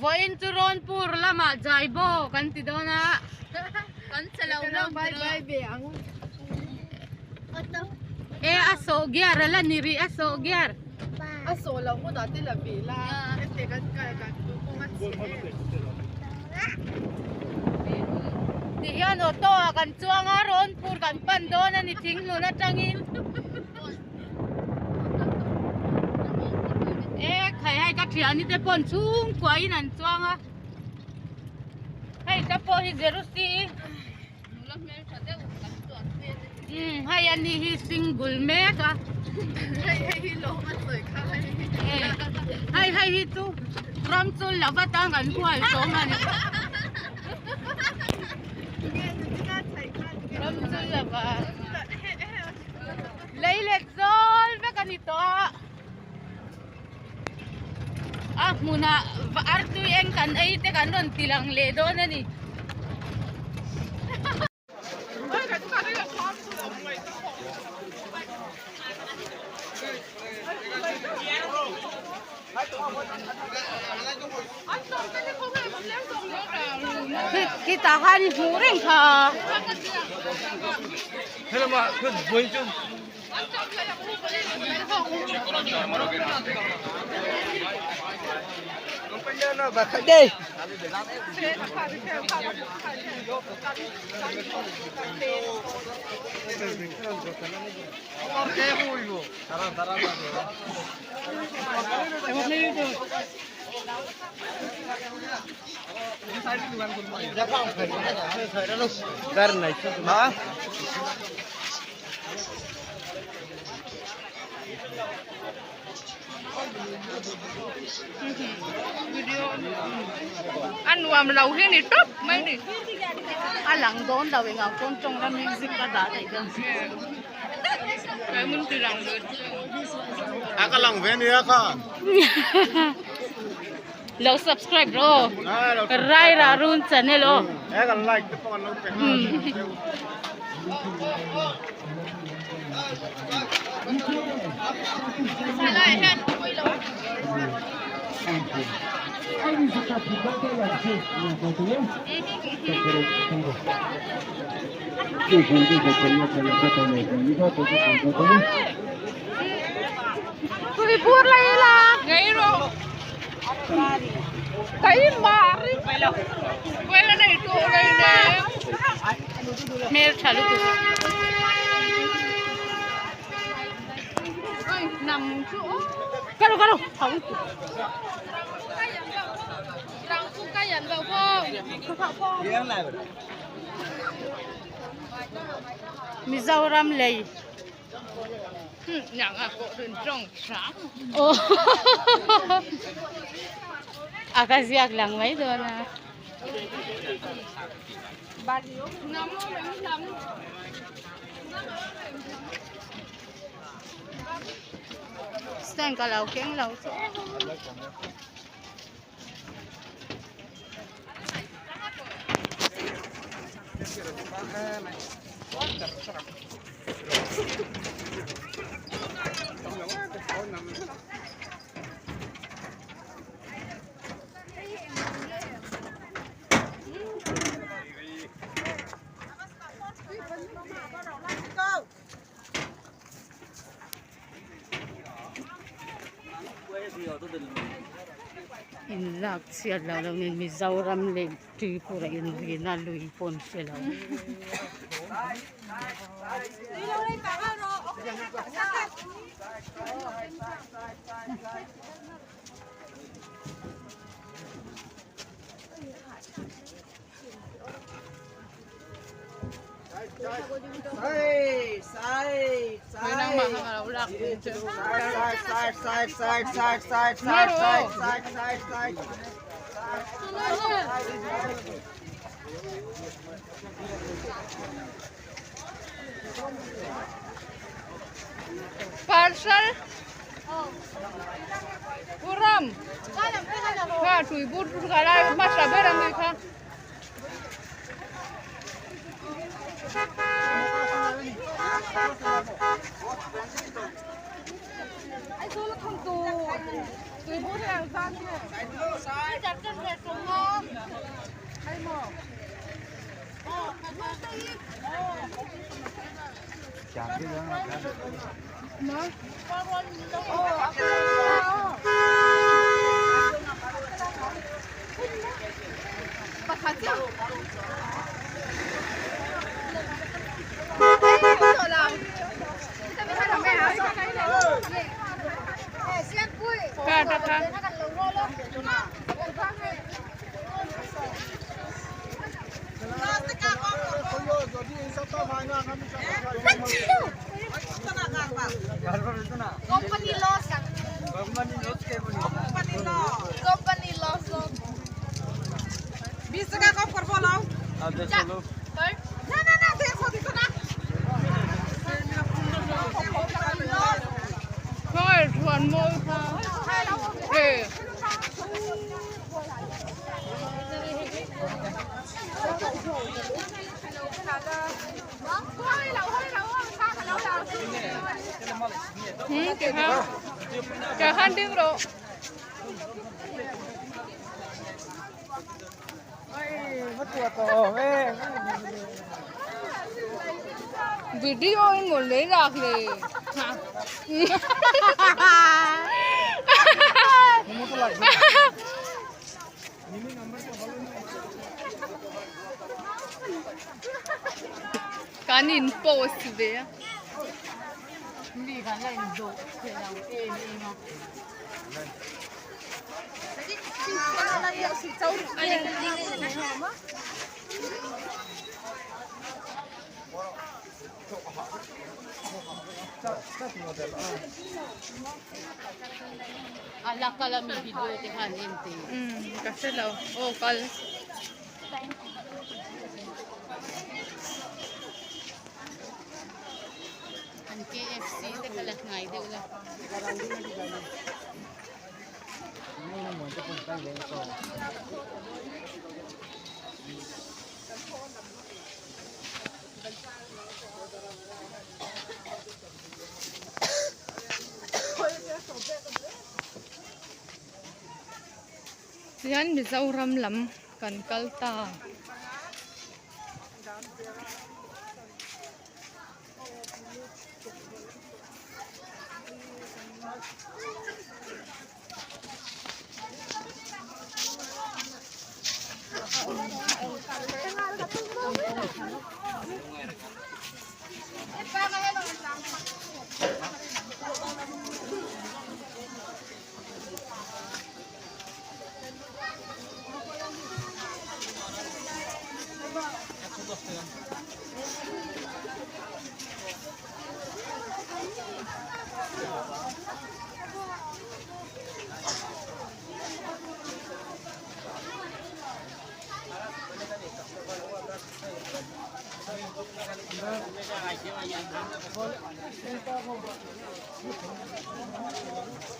Vawiin chu Rawnpur lamah Jaibo kan ti dawn a. Kan che lo hlauh Bye bye ve ang. E a sawh gear a la ni rih a sawh gear. A sawh loh hmunah te la ve la. Hete kan kal kan tu kawng a chhe em. Ti hian auto ah kan chuang a Rawnpur kan pan dawn a ni thinghlun atangin. E khai hai ka thiani te pawn chhungkua in an chuang a hei te pawh hi jerusi umm hei ani hi single mek a hei hei hi chu ram chu lova tang an hual tawng ani ram chu lova. Lei let zawl vek a ni tawh a, a hmunah artui eng kan ei te kan rawn ti lang leh dawn a ni. Khitah khan i hmuh reng kha. A nuam lo hi ni tawp mai ni. A lang dawn lo engah pawn tawng la music a dah daih dawn. A ka lang ve nia kha. Lo subscribe ro. Raira Run channel o. E kan like te pawh an lo pe nghal. Tui bur lai la. Ngei ro. Kai mari. Quella nei tu nei ne. Hmel tha lutuk. Oi nằm chỗ. Kalo kalo. Thau lutuk. Rang cũng cái nhận vào không? Mizoram lei. Nhạc à bộ đừng trồng sáng. Oh. A ka ziak lang mai dawn a. Nắm mình nắm. Stand ka lo keng lo chu. In lak chhiat lo lo nen Mizoram leh Tripura inrina lui pawh an hre lo. Parcel. Puram. Kha tui bút cả đây mắt là biết là người kha. Company loss. Company loss. 20 টাকা কম করবো লাও। না না না দেখো দিতো না। Thuan môi kha. Ê. Kìa ha. Kìa han điên rồi. Video in ngồi lấy lạc này. Hả? Cá nhìn post về. Ala kala mi video te han ente. Kasi lo. Oh, kal. An KFC te kalat ngai de ula. Yan Mizoram lam kan kal ta.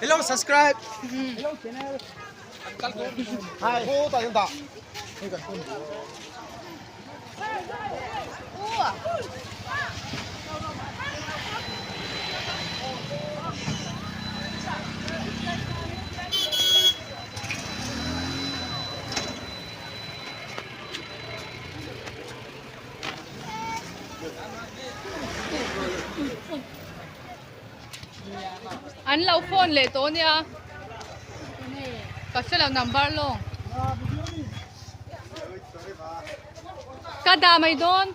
Hello, subscribe. Hi. Ô, tại hiện tại. An lo phone le to nia. Ka se lo number long. Ka da mai don.